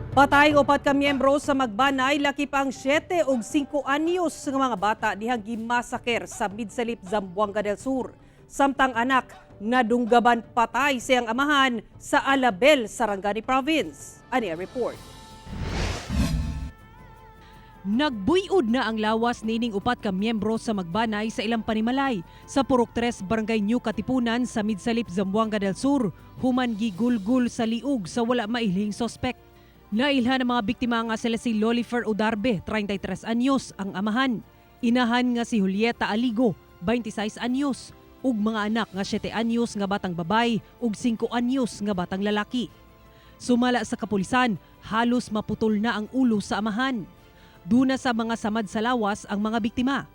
Patay upat ka miyembro sa magbanay, lakip ang 7 ug 5 anyos nga mga bata dihang gimasaker sa Midsalip, Zamboanga del Sur. Samtang anak nadunggaban patay siyang amahan sa Alabel, Sarangani Province. Ani ang report. Nagbuyod na ang lawas nining upat ka miyembro sa magbanay sa ilang panimalay sa Purok 3, Barangay New Katipunan sa Midsalip, Zamboanga del Sur, human gigulgul sa liog sa wala mailhing sospek. Nailhan ang mga biktima nga sila si Lolifer Udarbe, 33 anyos, ang amahan. Inahan nga si Julieta Aligo, 26 anyos, ug mga anak nga 7 anyos nga batang babay ug 5 anyos nga batang lalaki. Sumala sa kapulisan, halos maputol na ang ulo sa amahan. Duna sa mga samad sa lawas ang mga biktima.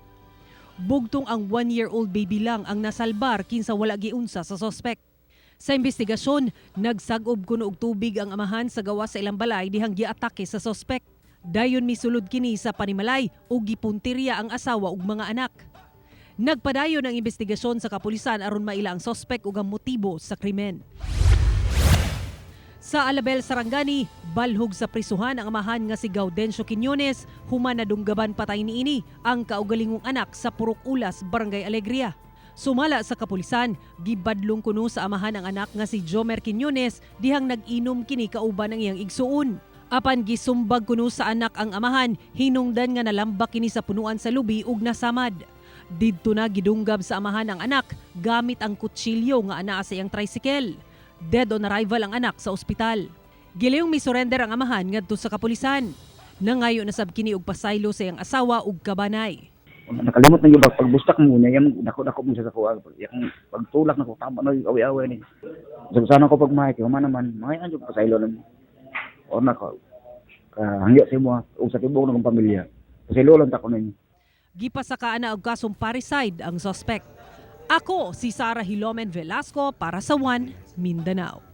Bugtong ang 1-year-old baby lang ang nasalbar kinsa wala giunsa sa sospek. Sa investigasyon, nagsagob kuno og tubig ang amahan sa gawas sa ilang balay dihang giatake sa sospek. Dayon misulod kini sa panimalay ug gipuntirya ang asawa ug mga anak. Nagpadayon ang investigasyon sa kapulisan aron maila ang sospek ug ang motibo sa krimen. Sa Alabel, Sarangani, balhog sa prisuhan ang amahan nga si Gaudencio Quiñones human nadunggaban patay niini ang kaugalingong anak sa Purok Ulas, Barangay Alegria. Sumala sa kapulisan, gibadlong kuno sa amahan ang anak nga si Jomer Quiñones dihang nag-inom kini kauban ang iyang igsuon. Apan gisumbag kuno sa anak ang amahan, hinungdan nga nalambak kini sa punuan sa lubi ug nasamad. Didto na gidunggab sa amahan ang anak gamit ang kutsilyo nga anaa sa iyang tricycle. Dead on arrival ang anak sa ospital. Giliyong mi-surrender ang amahan ngadto sa kapulisan. Nangayo na sab kini og pasaylo sa iyang asawa ug kabanay. Nakalimot na yung pagbustak mo niya, yung dako-dako mo siya sa kuha. Yung pagtulak na ko, tama na yung away-away ni. So, sana ko pagmahay, kay human naman, mga yan yung pasaylo na mo. O na ko, kahangyo sa imo, o sa tibuok ng pamilya. Pasaylo lang ta ko ninyo. Gipasakaan na og kasong parricide ang suspect. Ako si Sara Hilomen Velasco para sa One Mindanao.